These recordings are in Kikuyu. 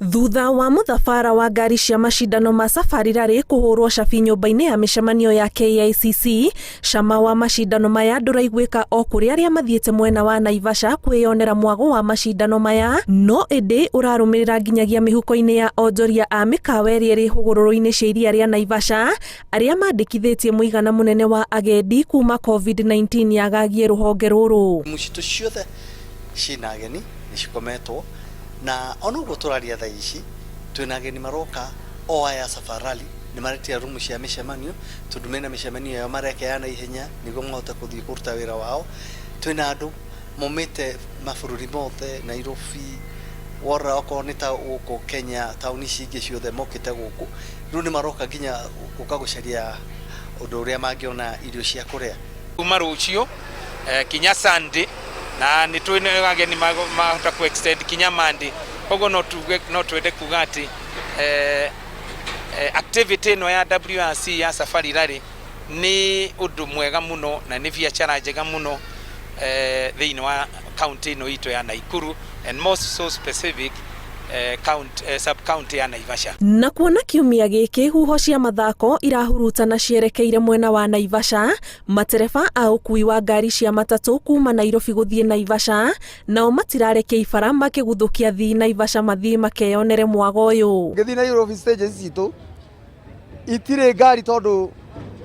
Thutha wa mũthabara wa ngari cia macindano ma Safari Rally kũhũrwo cabi nyũmba-inĩ ya mĩcemanio ya KICC, cama wa macindano maya ndũraiguĩka o kũrĩ arĩa mathiĩte mwena wa Naivasha kwĩyonera mwago wa macindano maya, no ĩndĩ ũrarũmĩrĩra nginyagia mĩhuko-inĩ ya onjoria a mĩkawa ĩrĩa ĩrĩ hũgũrũrũ-inĩ cia iria rĩa Naivasha arĩa mandĩkithĩtie mũigana mũnene wa agendi kuma Covid-19 yagagie rũhonge rũrũ. Rumu citũ ciothe ciĩna ageni nĩ cikometwo na ona ũguo tũraria thaa ici twĩna ageni maroka o aya Safari Rally nĩ maretia rumu cia mĩcemanio tondũ mena mĩcemanio yao mareka ya naihenya nĩguo mahote gũthiĩ kũruta wĩra wao. Twĩna andũ maumĩte mabũrũri mothe Nairobi, worora okorwo nĩ ta gũkũ Kenya taũni ici ingĩ ciothe mokĩte gũkũ. Rĩu nĩ maroka nginya gũka gũcaria ũndũ ũrĩa mangĩona irio cia kũrĩa. Kuma rũciũ kinya Sunday na nĩ tũĩ ageni mahota kũ extend kinya Monday. Koguo no tuge no twende kuga atĩ activity ĩno ya WRC ya Safari Rally nĩ ũndũ mwega mũno na nĩ biacara njega mũno thĩinĩ wa county ĩno itũ ya Nakuru and more so specific county, sub county ya Naivasha. Na kuona kiumia gĩkĩ huho cia mathako irahurutana cierekeire mwena wa Naivasha, matereba a ũkui wa ngari cia matatũ kuma Nairobi gũthiĩ Naivasha nao matirarekia ibara makĩguthũkia athii Naivasha mathiĩ makeyonere mwago ũyũ. Ngĩthiĩ Nairobi stages citũ itirĩ ngari tondũ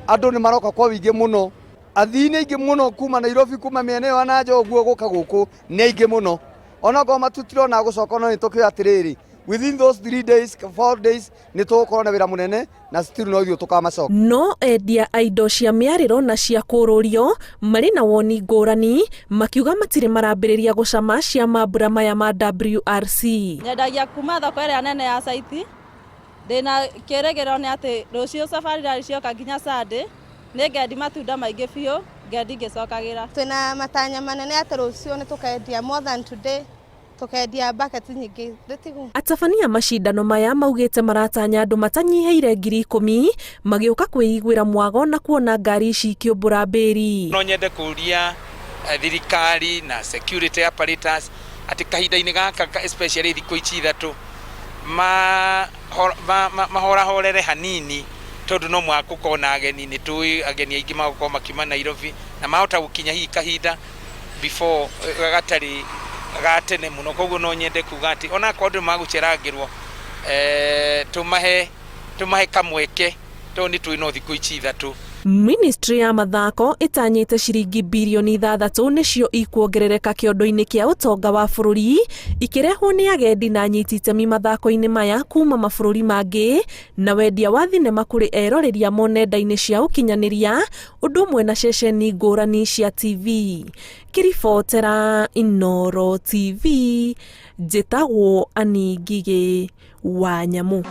andũ nĩ maroka kwa wĩingĩ mũno. Athii nĩ aingĩ mũno kuma Nairobi kuma mĩena ĩyo ya na nja ũguo gũka gũkũ nĩ aingĩ mũno. Onokorwo matutirona gũcoka no nĩ tũkĩũĩ atĩrĩrĩ within those 3 days 4 days nĩ tũgũkorwo na wĩra mũnene na still no ithuĩ tũkamacoka. No endia a indo cia mĩarĩro na cia kũrũrio marĩ na woni ngũrani makiuga matirĩ marambĩrĩria gũcama cia mambura maya ma WRC. Nyendagia kuma thoko ĩrĩa nene ya Saiti. Ndĩna kĩrĩgĩrĩro nĩ atĩ rũciũ Safari Rally cioka nginya Sunday nĩ ngendi matunda maingĩ biũ ngendi ngĩcokagĩra. Twĩna matanya manene atĩ rũciũ nĩ tũkendia more than today, tũkendia bucket nyingĩ rĩtigu. Atabania macindano maya maugĩte maratanya andũ matanyihĩire 10,000 magĩũka kwĩiguĩra mwago na kuona ngari ici ikĩũmbũra mbĩri. No nyende kũria thirikari na security apparatus atĩ kahinda-inĩ gaka especially thikũ ici ithatũ mahorahorere hanini tondũ no mũhaka gũkorwo na ageni. Nĩ tũĩ ageni aingĩ magũkorwo makiuma Nairobi na mahota gũkinya hihi kahinda before gatarĩ ga tene mũno. Koguo no nyende kuga atĩ onakorwo andũ magũcerangĩrwo tũmahe kamweke tondũ nĩ tũĩ no thikũ ici ithatũ. Ministry ya mathako ĩtanyĩte ciringi birioni 6 nĩcio ikuongerereka kĩondo-inĩ kĩa ũtonga wa bũrũri ikĩrehwo nĩ agendi na anyiti itemi mathako-inĩ maya kuma mabũrũri mangĩ na wendia wa thinema kũrĩ eroreri amo nenda-inĩ cia ũkinyanĩria ũndũ ũmwe na ceceni ngũrani cia TV. Ngĩribotera Inooro TV, njĩtagwo Annie Ngigĩ wa Nyamũ.